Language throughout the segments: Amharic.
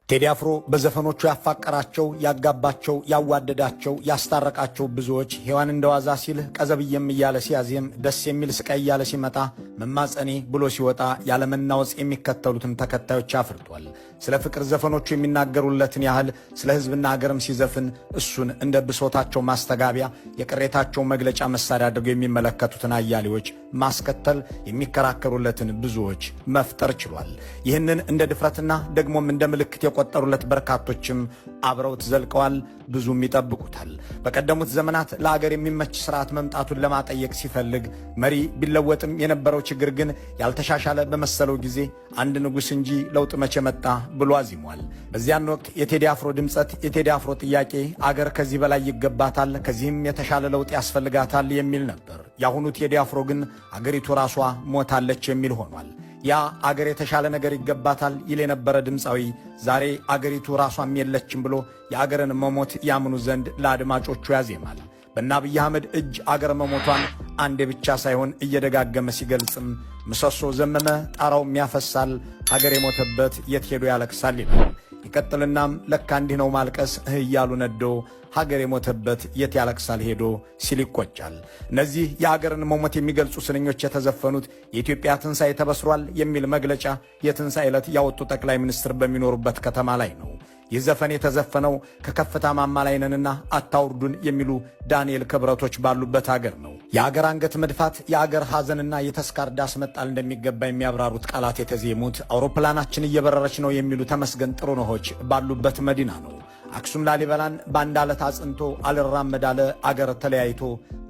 ቴዲ አፍሮ በዘፈኖቹ ያፋቀራቸው፣ ያጋባቸው፣ ያዋደዳቸው፣ ያስታረቃቸው ብዙዎች ሔዋን እንደዋዛ ሲል፣ ቀዘብዬም እያለ ሲያዜም፣ ደስ የሚል ስቃይ እያለ ሲመጣ፣ መማፀኔ ብሎ ሲወጣ ያለመናወጽ የሚከተሉትን ተከታዮች አፍርቷል። ስለ ፍቅር ዘፈኖቹ የሚናገሩለትን ያህል ስለ ሕዝብና ሀገርም ሲዘፍን እሱን እንደ ብሶታቸው ማስተጋቢያ፣ የቅሬታቸው መግለጫ መሳሪያ አድርገው የሚመለከቱትን አያሌዎች ማስከተል፣ የሚከራከሩለትን ብዙዎች መፍጠር ችሏል። ይህንን እንደ ድፍረትና ደግሞም እንደ ምልክት የቆጠሩለት በርካቶችም አብረውት ዘልቀዋል። ብዙም ይጠብቁታል። በቀደሙት ዘመናት ለአገር የሚመች ስርዓት መምጣቱን ለማጠየቅ ሲፈልግ፣ መሪ ቢለወጥም የነበረው ችግር ግን ያልተሻሻለ በመሰለው ጊዜ አንድ ንጉሥ እንጂ ለውጥ መቼ መጣ ብሎ አዚሟል። በዚያን ወቅት የቴዲ አፍሮ ድምፀት፣ የቴዲ አፍሮ ጥያቄ አገር ከዚህ በላይ ይገባታል፣ ከዚህም የተሻለ ለውጥ ያስፈልጋታል የሚል ነበር። የአሁኑ ቴዲ አፍሮ ግን አገሪቱ ራሷ ሞታለች የሚል ሆኗል። ያ አገር የተሻለ ነገር ይገባታል ይል የነበረ ድምፃዊ ዛሬ አገሪቱ ራሷም የለችም ብሎ የአገርን መሞት ያምኑ ዘንድ ለአድማጮቹ ያዜማል። በእነ አብይ አህመድ እጅ አገር መሞቷን አንዴ ብቻ ሳይሆን እየደጋገመ ሲገልጽም ምሰሶ ዘመመ ጣራውም ያፈሳል፣ ሀገር የሞተበት የት ሄዶ ያለቅሳል ይላል። ይቀጥልናም ለካ እንዲህ ነው ማልቀስ እህ እያሉ ነዶ፣ ሀገር የሞተበት የት ያለቅሳል ሄዶ ሲል ይቆጫል። እነዚህ የሀገርን መሞት የሚገልጹ ስንኞች የተዘፈኑት የኢትዮጵያ ትንሣኤ ተበስሯል የሚል መግለጫ የትንሣኤ ዕለት ያወጡ ጠቅላይ ሚኒስትር በሚኖሩበት ከተማ ላይ ነው። ይህ ዘፈን የተዘፈነው ከከፍታ ማማ ላይ ነንና አታውርዱን የሚሉ ዳንኤል ክብረቶች ባሉበት አገር ነው። የአገር አንገት መድፋት፣ የአገር ሐዘንና የተስካር ዳስ መጣል እንደሚገባ የሚያብራሩት ቃላት የተዜሙት አውሮፕላናችን እየበረረች ነው የሚሉ ተመስገን ጥሩነሆች ባሉበት መዲና ነው። አክሱም ላሊበላን በአንድ አለት አጽንቶ አልራመድ አለ አገር ተለያይቶ፣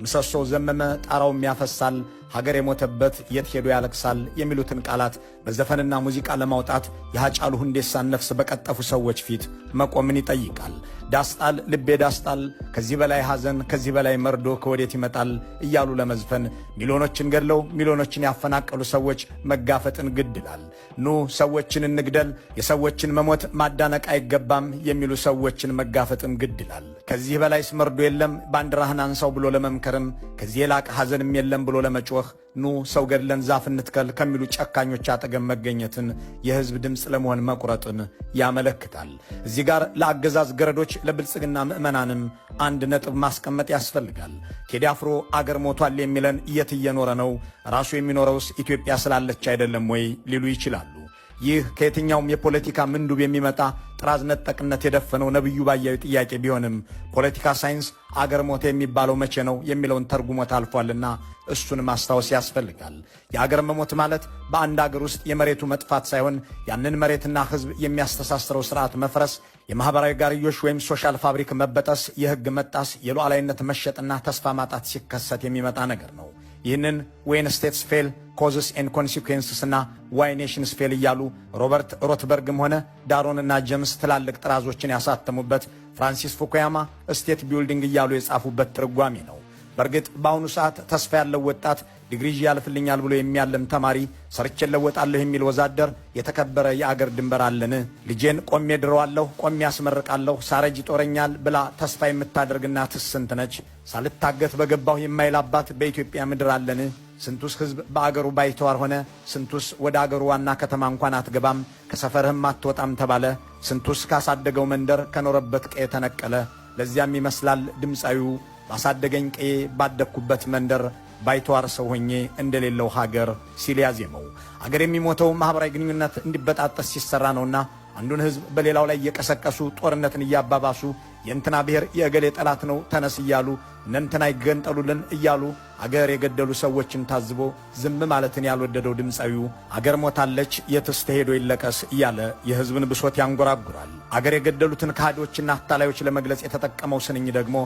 ምሰሶ ዘመመ ጣራውም ያፈሳል፣ ሀገር የሞተበት የት ሄዶ ያለቅሳል የሚሉትን ቃላት በዘፈንና ሙዚቃ ለማውጣት የሃጫሉ ሁንዴሳን ነፍስ በቀጠፉ ሰዎች ፊት መቆምን ይጠይቃል። ዳስጣል ልቤ ዳስጣል፣ ከዚህ በላይ ሐዘን፣ ከዚህ በላይ መርዶ ከወዴት ይመጣል እያሉ ለመዝፈን ሚሊዮኖችን ገድለው ሚሊዮኖችን ያፈናቀሉ ሰዎች መጋፈጥን ግድ ይላል። ኑ ሰዎችን እንግደል፣ የሰዎችን መሞት ማዳነቅ አይገባም የሚሉ ሰዎችን መጋፈጥም ግድ ይላል። ከዚህ በላይስ መርዶ የለም፣ ባንዲራህን አንሳው ብሎ ለመምከርም፣ ከዚህ የላቀ ሐዘንም የለም ብሎ ለመጮህ፣ ኑ ሰው ገድለን ዛፍ እንትከል ከሚሉ ጨካኞች አጠገብ መገኘትን፣ የሕዝብ ድምፅ ለመሆን መቁረጥን ያመለክታል። እዚህ ጋር ለአገዛዝ ገረዶች፣ ለብልጽግና ምዕመናንም አንድ ነጥብ ማስቀመጥ ያስፈልጋል። ቴዲ አፍሮ አገር ሞቷል የሚለን የት እየኖረ ነው? ራሱ የሚኖረውስ ኢትዮጵያ ስላለች አይደለም ወይ ሊሉ ይችላሉ። ይህ ከየትኛውም የፖለቲካ ምንዱብ የሚመጣ ጥራዝ ነጠቅነት የደፈነው ነብዩ ባያዩ ጥያቄ ቢሆንም ፖለቲካ ሳይንስ አገር ሞተ የሚባለው መቼ ነው የሚለውን ተርጉሞት አልፏልና እሱን ማስታወስ ያስፈልጋል። የአገር መሞት ማለት በአንድ አገር ውስጥ የመሬቱ መጥፋት ሳይሆን ያንን መሬትና ሕዝብ የሚያስተሳስረው ስርዓት መፍረስ፣ የማኅበራዊ ጋርዮሽ ወይም social fabric መበጠስ፣ የሕግ መጣስ፣ የሉዓላዊነት መሸጥና ተስፋ ማጣት ሲከሰት የሚመጣ ነገር ነው። ይህንን When States Fail: Causes and Consequences እና Why Nations Fail እያሉ ሮበርት ሮትበርግም ሆነ ዳሮንና ጀምስ ትላልቅ ጥራዞችን ያሳተሙበት፣ ፍራንሲስ ፉኩያማ state building እያሉ የጻፉበት ትርጓሜ ነው። በእርግጥ በአሁኑ ሰዓት ተስፋ ያለው ወጣት፣ ዲግሪ ይዤ ያልፍልኛል ብሎ የሚያልም ተማሪ፣ ሰርቼ እለወጣለሁ የሚል ወዛደር፣ የተከበረ የአገር ድንበር አለን? ልጄን ቆሜ ድረዋለሁ፣ ቆሜ ያስመርቃለሁ፣ ሳረጅ ይጦረኛል ብላ ተስፋ የምታደርግ እናትስ ስንት ነች? ሳልታገት በገባሁ የማይል አባት በኢትዮጵያ ምድር አለን? ስንቱስ ሕዝብ በአገሩ ባይተዋር ሆነ? ስንቱስ ወደ አገሩ ዋና ከተማ እንኳን አትገባም፣ ከሰፈርህም አትወጣም ተባለ? ስንቱስ ካሳደገው መንደር፣ ከኖረበት ቀዬ ተነቀለ? ለዚያም ይመስላል ድምፃዊው ባሳደገኝ ቀዬ፣ ባደግኩበት መንደር ባይተዋር ሰው ሆኜ እንደሌለው ሀገር ሲል ያዜመው። አገር የሚሞተው ማኅበራዊ ግንኙነት እንዲበጣጠስ ሲሰራ ነውና አንዱን ህዝብ በሌላው ላይ እየቀሰቀሱ፣ ጦርነትን እያባባሱ፣ የእንትና ብሔር የእገሌ ጠላት ነው ተነስ እያሉ፣ እነእንትና ይገንጠሉልን እያሉ አገር የገደሉ ሰዎችን ታዝቦ ዝም ማለትን ያልወደደው ድምፃዊው አገር ሞታለች የትስ ተሄዶ ይለቀስ እያለ የህዝብን ብሶት ያንጎራጉራል። አገር የገደሉትን ከሃዲዎችና አታላዮች ለመግለጽ የተጠቀመው ስንኝ ደግሞ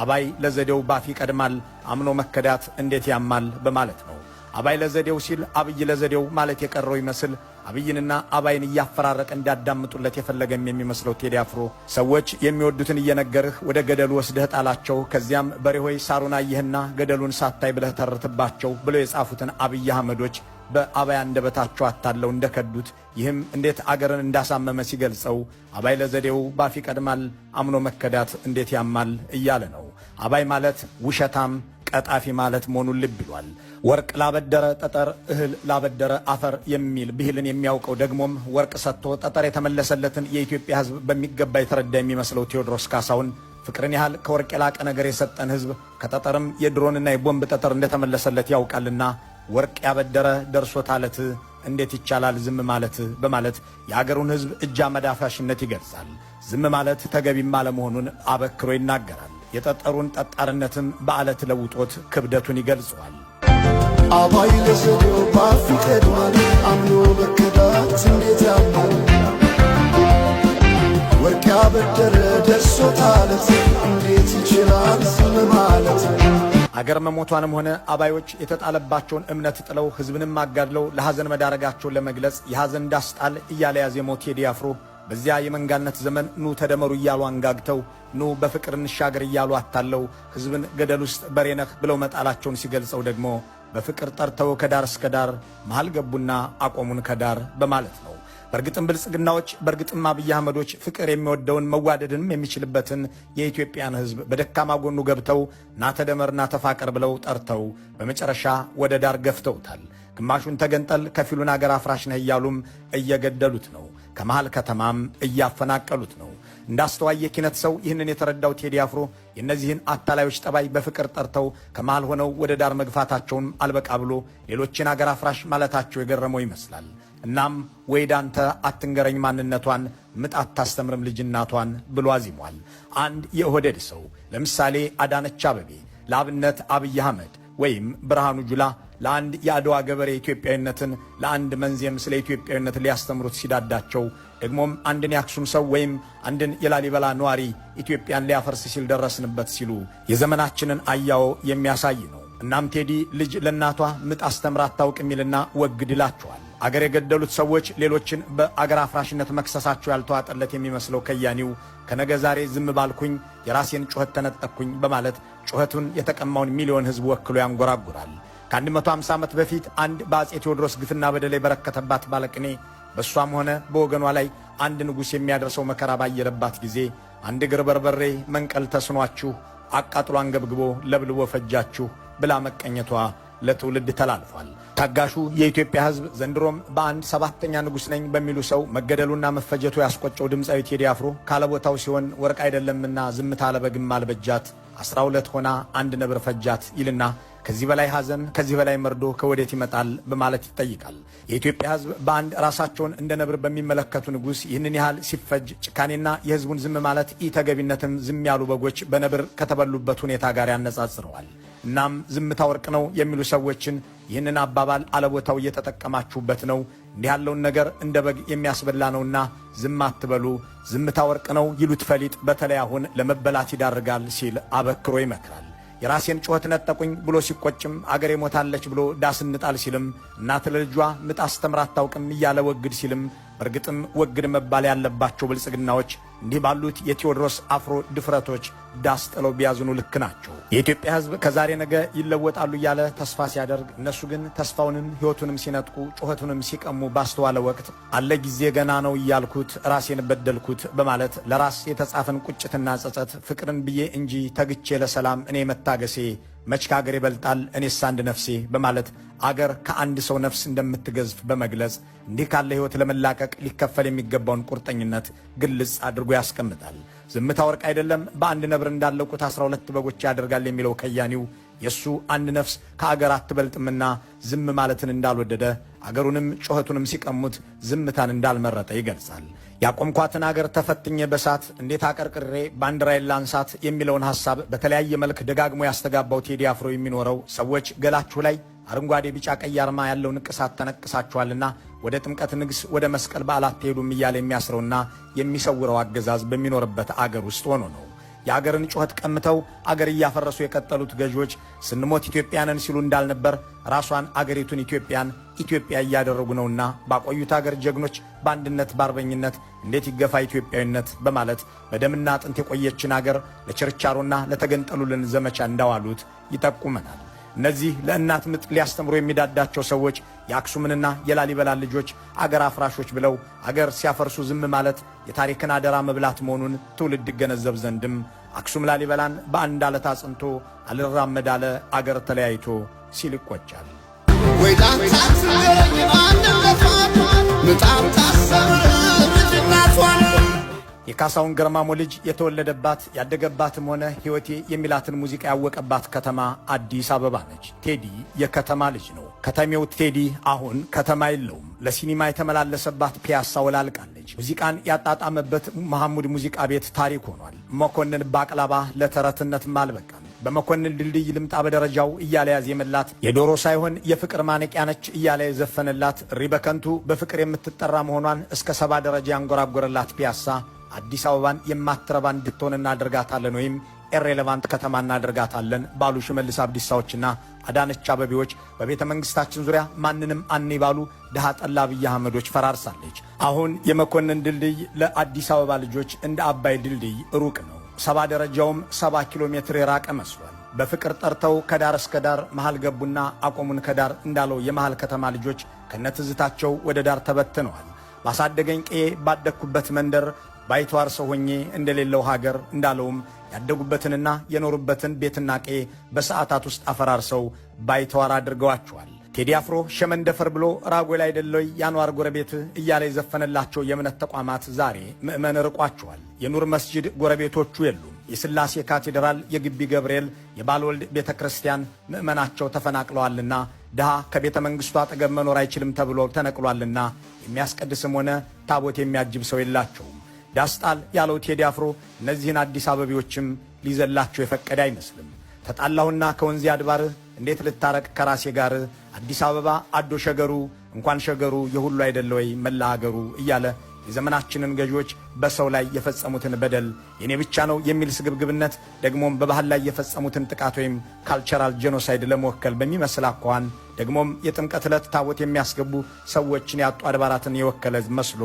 አባይ ለዘዴው ባፍ ይቀድማል፣ አምኖ መከዳት እንዴት ያማል በማለት ነው። አባይ ለዘዴው ሲል አብይ ለዘዴው ማለት የቀረው ይመስል አብይንና አባይን እያፈራረቀ እንዲያዳምጡለት የፈለገም የሚመስለው ቴዲ አፍሮ ሰዎች የሚወዱትን እየነገርህ ወደ ገደሉ ወስደህ ጣላቸው፣ ከዚያም በሬ ሆይ ሳሩን አየህና ገደሉን ሳታይ ብለህ ተርትባቸው ብለው የጻፉትን አብይ አህመዶች በአባይ አንደበታቸው አታለው እንደከዱት፣ ይህም እንዴት አገርን እንዳሳመመ ሲገልጸው አባይ ለዘዴው ባፍ ይቀድማል፣ አምኖ መከዳት እንዴት ያማል እያለ ነው። አባይ ማለት ውሸታም ቀጣፊ ማለት መሆኑን ልብ ይሏል። ወርቅ ላበደረ ጠጠር፣ እህል ላበደረ አፈር የሚል ብሂልን የሚያውቀው፣ ደግሞም ወርቅ ሰጥቶ ጠጠር የተመለሰለትን የኢትዮጵያ ሕዝብ በሚገባ የተረዳ የሚመስለው ቴዎድሮስ ካሳሁን ፍቅርን ያህል ከወርቅ የላቀ ነገር የሰጠን ሕዝብ ከጠጠርም የድሮንና የቦምብ ጠጠር እንደተመለሰለት ያውቃልና ወርቅ ያበደረ ደርሶታለት እንዴት ይቻላል ዝም ማለት በማለት የአገሩን ሕዝብ እጅ አመድ አፋሽነት ይገልጻል። ዝም ማለት ተገቢም አለመሆኑን አበክሮ ይናገራል። የጠጠሩን ጠጣርነትም በአለት ለውጦት ክብደቱን ይገልጸዋል። አባይ ለዘዴው ባፍ ይቀድማል፣ አምኖ መከዳት እንዴት ያማል። ወርቅ ያበደረ ደርሶታለት እንዴት ይችላል ዝም ማለት? አገር መሞቷንም ሆነ አባዮች የተጣለባቸውን እምነት ጥለው ሕዝብንም አጋድለው ለሐዘን መዳረጋቸውን ለመግለጽ የሐዘን ዳስ ጣል እያለ ያዜመው ቴዲ አፍሮ በዚያ የመንጋነት ዘመን ኑ ተደመሩ እያሉ አንጋግተው፣ ኑ በፍቅር እንሻገር እያሉ አታለው ሕዝብን ገደል ውስጥ በሬ ነህ ብለው መጣላቸውን ሲገልጸው ደግሞ በፍቅር ጠርተው ከዳር እስከ ዳር መሃል ገቡና አቆሙን ከዳር በማለት ነው። በእርግጥም ብልጽግናዎች፣ በእርግጥም አብይ አህመዶች ፍቅር የሚወደውን መዋደድንም የሚችልበትን የኢትዮጵያን ሕዝብ በደካማ ጎኑ ገብተው ና ተደመር ና ተፋቀር ብለው ጠርተው በመጨረሻ ወደ ዳር ገፍተውታል። ግማሹን ተገንጠል፣ ከፊሉን አገር አፍራሽ ነህ እያሉም እየገደሉት ነው። ከመሃል ከተማም እያፈናቀሉት ነው። እንዳስተዋይ የኪነት ሰው ይህንን የተረዳው ቴዲ አፍሮ የእነዚህን አታላዮች ጠባይ በፍቅር ጠርተው ከመሃል ሆነው ወደ ዳር መግፋታቸውን አልበቃ ብሎ ሌሎችን አገር አፍራሽ ማለታቸው የገረመው ይመስላል። እናም ወይ ዳንተ አትንገረኝ ማንነቷን፣ ምጥ አታስተምርም ልጅናቷን ብሎ አዚሟል። አንድ የኦህዴድ ሰው ለምሳሌ አዳነች አበቤ፣ ለአብነት አብይ አህመድ ወይም ብርሃኑ ጁላ ለአንድ የአድዋ ገበሬ ኢትዮጵያዊነትን፣ ለአንድ መንዜም ስለ ኢትዮጵያዊነት ሊያስተምሩት ሲዳዳቸው፣ ደግሞም አንድን የአክሱም ሰው ወይም አንድን የላሊበላ ነዋሪ ኢትዮጵያን ሊያፈርስ ሲል ደረስንበት ሲሉ የዘመናችንን አያዎ የሚያሳይ ነው። እናም ቴዲ ልጅ ለእናቷ ምጥ አስተምራ አታውቅ የሚልና ወግድ ይላቸዋል። አገር የገደሉት ሰዎች ሌሎችን በአገር አፍራሽነት መክሰሳቸው ያልተዋጠለት የሚመስለው ከያኒው ከነገ ዛሬ ዝም ባልኩኝ የራሴን ጩኸት ተነጠቅኩኝ በማለት ጩኸቱን የተቀማውን ሚሊዮን ሕዝብ ወክሎ ያንጎራጉራል። ከ150 ዓመት በፊት አንድ በአፄ ቴዎድሮስ ግፍና በደል የበረከተባት ባለቅኔ በእሷም ሆነ በወገኗ ላይ አንድ ንጉሥ የሚያደርሰው መከራ ባየለባት ጊዜ አንድ እግር በርበሬ መንቀል ተስኗችሁ አቃጥሎ አንገብግቦ ለብልቦ ፈጃችሁ ብላ መቀኘቷ ለትውልድ ተላልፏል። ታጋሹ የኢትዮጵያ ሕዝብ ዘንድሮም በአንድ ሰባተኛ ንጉሥ ነኝ በሚሉ ሰው መገደሉና መፈጀቱ ያስቆጨው ድምፃዊ ቴዲ አፍሮ ካለቦታው ሲሆን ወርቅ አይደለምና ዝምታ ለበግም አልበጃት፣ 12 ሆና አንድ ነብር ፈጃት ይልና ከዚህ በላይ ሐዘን፣ ከዚህ በላይ መርዶ ከወዴት ይመጣል በማለት ይጠይቃል። የኢትዮጵያ ሕዝብ በአንድ ራሳቸውን እንደ ነብር በሚመለከቱ ንጉሥ ይህንን ያህል ሲፈጅ ጭካኔና የሕዝቡን ዝም ማለት ኢተገቢነትም ዝም ያሉ በጎች በነብር ከተበሉበት ሁኔታ ጋር ያነጻጽረዋል። እናም ዝምታ ወርቅ ነው የሚሉ ሰዎችን ይህንን አባባል አለቦታው እየተጠቀማችሁበት ነው፣ እንዲህ ያለውን ነገር እንደ በግ የሚያስበላ ነውና ዝም አትበሉ፣ ዝምታ ወርቅ ነው ይሉት ፈሊጥ በተለይ አሁን ለመበላት ይዳርጋል ሲል አበክሮ ይመክራል። የራሴን ጩኸት ነጠቁኝ ብሎ ሲቆጭም፣ አገሬ ሞታለች ብሎ ዳስ እንጣል ሲልም፣ እናት ለልጇ ምጥ አስተምራ አታውቅም እያለ ወግድ ሲልም፣ በእርግጥም ወግድ መባል ያለባቸው ብልጽግናዎች እንዲህ ባሉት የቴዎድሮስ አፍሮ ድፍረቶች ዳስ ጥለው ቢያዝኑ ልክ ናቸው። የኢትዮጵያ ሕዝብ ከዛሬ ነገ ይለወጣሉ እያለ ተስፋ ሲያደርግ እነሱ ግን ተስፋውንም ሕይወቱንም ሲነጥቁ ጩኸቱንም ሲቀሙ ባስተዋለ ወቅት አለ ጊዜ ገና ነው እያልኩት ራሴን በደልኩት በማለት ለራስ የተጻፈን ቁጭትና ጸጸት ፍቅርን ብዬ እንጂ ተግቼ ለሰላም እኔ መታገሴ መች ከአገር ይበልጣል እኔስ አንድ ነፍሴ በማለት አገር ከአንድ ሰው ነፍስ እንደምትገዝፍ በመግለጽ እንዲህ ካለ ሕይወት ለመላቀቅ ሊከፈል የሚገባውን ቁርጠኝነት ግልጽ አድርጎ ያስቀምጣል። ዝምታ ወርቅ አይደለም፣ በአንድ ነብር እንዳለቁት 12 በጎች ያደርጋል የሚለው ከያኒው የእሱ አንድ ነፍስ ከአገር አትበልጥምና ዝም ማለትን እንዳልወደደ፣ አገሩንም ጩኸቱንም ሲቀሙት ዝምታን እንዳልመረጠ ይገልጻል። ያቆምኳትን አገር ተፈትኜ በሳት እንዴት አቀርቅሬ ባንዲራዬን ላንሳት የሚለውን ሐሳብ በተለያየ መልክ ደጋግሞ ያስተጋባው ቴዲ አፍሮ የሚኖረው ሰዎች ገላችሁ ላይ አረንጓዴ፣ ቢጫ፣ ቀይ አርማ ያለው ንቅሳት ተነቅሳችኋልና ወደ ጥምቀት ንግስ፣ ወደ መስቀል በዓል አትሄዱም እያለ የሚያስረውና የሚሰውረው አገዛዝ በሚኖርበት አገር ውስጥ ሆኖ ነው። የአገርን ጩኸት ቀምተው አገር እያፈረሱ የቀጠሉት ገዢዎች ስንሞት ኢትዮጵያንን ሲሉ እንዳልነበር ራሷን አገሪቱን ኢትዮጵያን ኢትዮጵያ እያደረጉ ነውና ባቆዩት አገር ጀግኖች በአንድነት በአርበኝነት እንዴት ይገፋ ኢትዮጵያዊነት በማለት በደምና አጥንት የቆየችን አገር ለችርቻሮና ለተገንጠሉልን ዘመቻ እንዳዋሉት ይጠቁመናል። እነዚህ ለእናት ምጥ ሊያስተምሩ የሚዳዳቸው ሰዎች የአክሱምንና የላሊበላን ልጆች አገር አፍራሾች ብለው አገር ሲያፈርሱ ዝም ማለት የታሪክን አደራ መብላት መሆኑን ትውልድ ይገነዘብ ዘንድም አክሱም ላሊበላን በአንድ አለት አጽንቶ አልራመድ አለ አገር ተለያይቶ ሲል ይቆጫል። ወይ ዳንታት ማንነቷን ምጣም ታሰብር ልጅናቷን። የካሳሁን ገርማሞ ልጅ የተወለደባት፣ ያደገባትም ሆነ ሕይወቴ የሚላትን ሙዚቃ ያወቀባት ከተማ አዲስ አበባ ነች። ቴዲ የከተማ ልጅ ነው። ከተሜው ቴዲ አሁን ከተማ የለውም። ለሲኒማ የተመላለሰባት ፒያሳ ወላልቃለች። ሙዚቃን ያጣጣመበት መሐሙድ ሙዚቃ ቤት ታሪክ ሆኗል። መኮንን ባቅላባ ለተረትነትም አልበቃም። በመኮንን ድልድይ ልምጣ በደረጃው እያለ ያዜመላት፣ የዶሮ ሳይሆን የፍቅር ማነቂያ ነች እያለ የዘፈነላት፣ ሪበከንቱ በፍቅር የምትጠራ መሆኗን እስከ 70 ደረጃ ያንጎራጎረላት ፒያሳ አዲስ አበባን የማትረባ እንድትሆን እናደርጋታለን ወይም irrelevant ከተማ እናደርጋታለን ባሉ ሽመልስ አብዲሳዎችና አዳነች አበቤዎች፣ በቤተ መንግስታችን ዙሪያ ማንንም አኔ ባሉ ድሃ ጠላ አብይ አህመዶች ፈራርሳለች። አሁን የመኮንን ድልድይ ለአዲስ አበባ ልጆች እንደ አባይ ድልድይ ሩቅ ነው። 70 ደረጃውም 70 ኪሎ ሜትር የራቀ መስሏል። በፍቅር ጠርተው ከዳር እስከ ዳር መሃል ገቡና አቆሙን ከዳር እንዳለው የመሃል ከተማ ልጆች ከነትዝታቸው ወደ ዳር ተበትነዋል። ባሳደገኝ ቀዬ ባደግኩበት መንደር ባይተዋር ሰው ሆኜ እንደሌለው ሀገር እንዳለውም ያደጉበትንና የኖሩበትን ቤትና ቀዬ በሰዓታት ውስጥ አፈራርሰው ባይተዋር አድርገዋቸዋል። ቴዲ አፍሮ ሸመንደፈር ብሎ ራጉኤል አይደለይ የአንዋር ጎረቤት እያለ የዘፈነላቸው የእምነት ተቋማት ዛሬ ምዕመን ርቋቸዋል። የኑር መስጂድ ጎረቤቶቹ የሉም። የስላሴ ካቴድራል፣ የግቢ ገብርኤል፣ የባልወልድ ቤተ ክርስቲያን ምዕመናቸው ተፈናቅለዋልና፣ ድሃ ከቤተ መንግሥቱ አጠገብ መኖር አይችልም ተብሎ ተነቅሏልና የሚያስቀድስም ሆነ ታቦት የሚያጅብ ሰው የላቸውም። ዳስጣል ያለው ቴዲ አፍሮ እነዚህን አዲስ አበቤዎችም ሊዘላቸው የፈቀደ አይመስልም። ተጣላሁና ከወንዜ አድባር እንዴት ልታረቅ ከራሴ ጋር፣ አዲስ አበባ አዶ ሸገሩ እንኳን ሸገሩ የሁሉ አይደለ ወይ መላ ሀገሩ እያለ የዘመናችንን ገዢዎች በሰው ላይ የፈጸሙትን በደል፣ የኔ ብቻ ነው የሚል ስግብግብነት፣ ደግሞም በባህል ላይ የፈጸሙትን ጥቃት ወይም cultural genocide ለመወከል በሚመስል አኳኋን፣ ደግሞም የጥምቀት ዕለት ታቦት የሚያስገቡ ሰዎችን ያጡ አድባራትን የወከለ መስሎ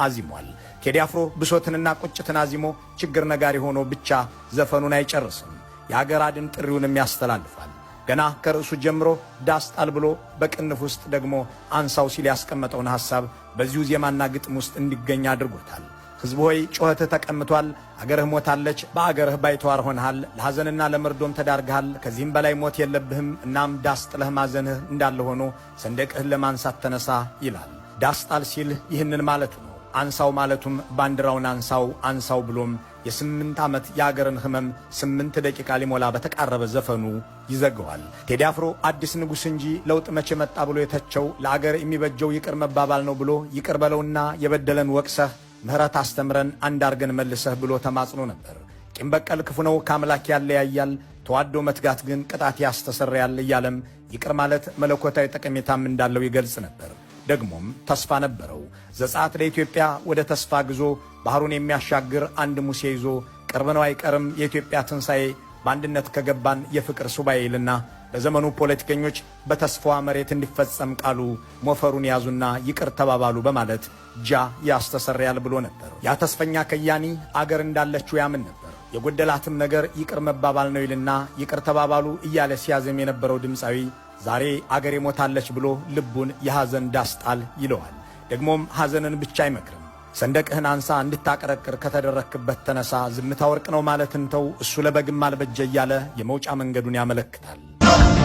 አዚሟል። ቴዲ አፍሮ ብሶትንና ቁጭትን አዚሞ ችግር ነጋሪ ሆኖ ብቻ ዘፈኑን አይጨርስም። የአገር አድን ጥሪውንም ያስተላልፋል። ገና ከርዕሱ ጀምሮ ዳስጣል ብሎ በቅንፍ ውስጥ ደግሞ አንሳው ሲል ያስቀመጠውን ሐሳብ በዚሁ ዜማና ግጥም ውስጥ እንዲገኝ አድርጎታል። ሕዝብ ሆይ፣ ጩኸትህ ተቀምቷል፣ አገርህ ሞታለች፣ በአገርህ ባይተዋር ሆነሃል፣ ለሐዘንና ለመርዶም ተዳርግሃል። ከዚህም በላይ ሞት የለብህም። እናም ዳስ ጥለህ ማዘንህ እንዳለ ሆኖ ሰንደቅህን ለማንሳት ተነሳ ይላል። ዳስጣል ሲል ይህንን ማለቱ ነው። አንሳው ማለቱም ባንዲራውን አንሳው አንሳው ብሎም የ8 ዓመት የአገርን ህመም 8 ደቂቃ ሊሞላ በተቃረበ ዘፈኑ ይዘገዋል። ቴዲ አፍሮ አዲስ ንጉሥ እንጂ ለውጥ መቼ መጣ ብሎ የተቸው፣ ለአገር የሚበጀው ይቅር መባባል ነው ብሎ፣ ይቅር በለውና የበደለን ወቅሰህ ምህረት አስተምረን አንድ አርገን መልሰህ ብሎ ተማጽኖ ነበር። ቂም በቀል ክፉ ነው፣ ከአምላክ ያለያያል፣ ተዋዶ መትጋት ግን ቅጣት ያስተሰርያል እያለም ይቅር ማለት መለኮታዊ ጠቀሜታም እንዳለው ይገልጽ ነበር። ደግሞም ተስፋ ነበረው። ዘጸአት ለኢትዮጵያ ወደ ተስፋ ጉዞ ባህሩን የሚያሻግር አንድ ሙሴ ይዞ፣ ቅርብ ነው አይቀርም የኢትዮጵያ ትንሣኤ በአንድነት ከገባን የፍቅር ሱባኤ ይልና ለዘመኑ ፖለቲከኞች በተስፋዋ መሬት እንዲፈጸም ቃሉ ሞፈሩን ያዙና ይቅር ተባባሉ በማለት ጃ ያስተሰርያል ብሎ ነበር። ያ ተስፈኛ ከያኒ አገር እንዳለችው ያምን ነበር። የጎደላትም ነገር ይቅር መባባል ነው ይልና ይቅር ተባባሉ እያለ ሲያዘም የነበረው ድምፃዊ ዛሬ አገሬ ሞታለች ብሎ ልቡን የሐዘን ዳስ ጣል ይለዋል። ደግሞም ሐዘንን ብቻ አይመክርም። ሰንደቅህን አንሳ፣ እንድታቀረቅር ከተደረክበት ተነሳ፣ ዝምታ ወርቅ ነው ማለትን ተው፣ እሱ ለበግም አልበጀ እያለ የመውጫ መንገዱን ያመለክታል።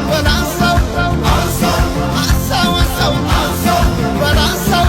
በላንሳው አንሳው አንሳው በላንሳው።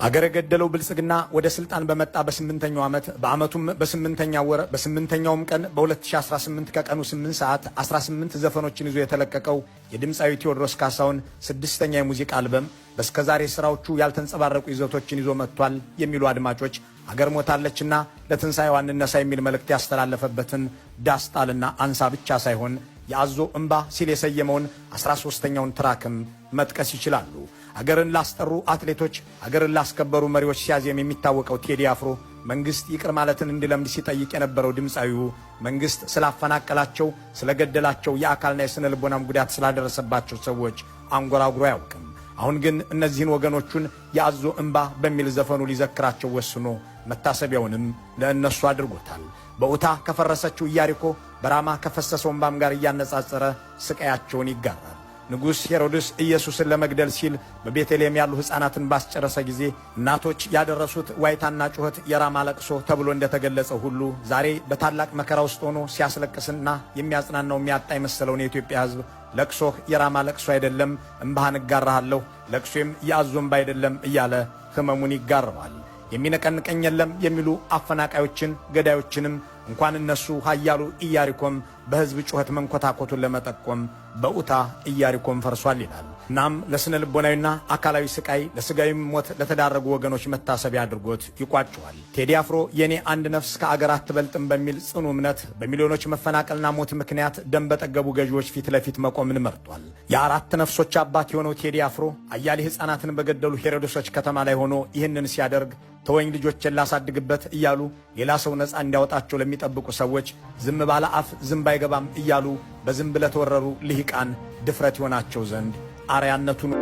አገር የገደለው ብልጽግና ወደ ስልጣን በመጣ በስምንተኛው ዓመት፣ በዓመቱም በስምንተኛው ወር፣ በስምንተኛውም ቀን፣ በ2018 ከቀኑ 8 ሰዓት 18 ዘፈኖችን ይዞ የተለቀቀው የድምፃዊ ቴዎድሮስ ካሳሁን ስድስተኛ የሙዚቃ አልበም በእስከዛሬ ስራዎቹ ያልተንጸባረቁ ይዘቶችን ይዞ መጥቷል የሚሉ አድማጮች አገር ሞታለችና ለትንሣኤዋ እንነሳ የሚል መልእክት ያስተላለፈበትን ዳስጣልና አንሳ ብቻ ሳይሆን የአዞ እምባ ሲል የሰየመውን 13ኛውን track ም መጥቀስ ይችላሉ። አገርን ላስጠሩ አትሌቶች፣ አገርን ላስከበሩ መሪዎች ሲያዜም የሚታወቀው ቴዲ አፍሮ፣ መንግስት ይቅር ማለትን እንዲለምድ ሲጠይቅ የነበረው ድምፃዊው መንግስት ስላፈናቀላቸው፣ ስለገደላቸው፣ የአካልና የስነ ልቦናም ጉዳት ስላደረሰባቸው ሰዎች አንጎራጉሮ አያውቅም። አሁን ግን እነዚህን ወገኖቹን የአዞ እምባ በሚል ዘፈኑ ሊዘክራቸው ወስኖ መታሰቢያውንም ለእነሱ አድርጎታል። በኡታ ከፈረሰችው ኢያሪኮ፣ በራማ ከፈሰሰው እምባም ጋር እያነጻጸረ ስቃያቸውን ይጋራል። ንጉሥ ሄሮድስ ኢየሱስን ለመግደል ሲል በቤተልሔም ያሉ ሕፃናትን ባስጨረሰ ጊዜ እናቶች ያደረሱት ዋይታና ጩኸት የራማ ለቅሶ ተብሎ እንደተገለጸ ሁሉ፣ ዛሬ በታላቅ መከራ ውስጥ ሆኖ ሲያስለቅስና የሚያጽናናው የሚያጣ የመሰለውን የኢትዮጵያ ሕዝብ ለቅሶህ የራማ ለቅሶ አይደለም፣ እምባህን እጋራሃለሁ፣ ለቅሶም የአዞ እምባ አይደለም እያለ ህመሙን ይጋራዋል። የሚነቀንቀኝ የለም የሚሉ አፈናቃዮችን ገዳዮችንም እንኳን እነሱ ኃያሉ ኢያሪኮም በሕዝብ ጩኸት መንኮታኮቱን ለመጠቆም በኡታ ኢያሪኮም ፈርሷል ይላል። እናም ለስነ ልቦናዊና አካላዊ ስቃይ ለስጋዊም ሞት ለተዳረጉ ወገኖች መታሰቢያ አድርጎት ይቋጨዋል። ቴዲ አፍሮ የኔ አንድ ነፍስ ከአገር አትበልጥም በሚል ጽኑ እምነት በሚሊዮኖች መፈናቀልና ሞት ምክንያት ደም በጠገቡ ገዢዎች ፊት ለፊት መቆምን መርጧል። የአራት ነፍሶች አባት የሆነው ቴዲ አፍሮ አያሌ ሕፃናትን በገደሉ ሄሮዶሶች ከተማ ላይ ሆኖ ይህንን ሲያደርግ፣ ተወኝ ልጆችን ላሳድግበት እያሉ ሌላ ሰው ነፃ እንዲያወጣቸው ለሚጠብቁ ሰዎች፣ ዝም ባለ አፍ ዝንብ አይገባም እያሉ በዝንብ ለተወረሩ ልሂቃን ድፍረት ይሆናቸው ዘንድ አርያነቱን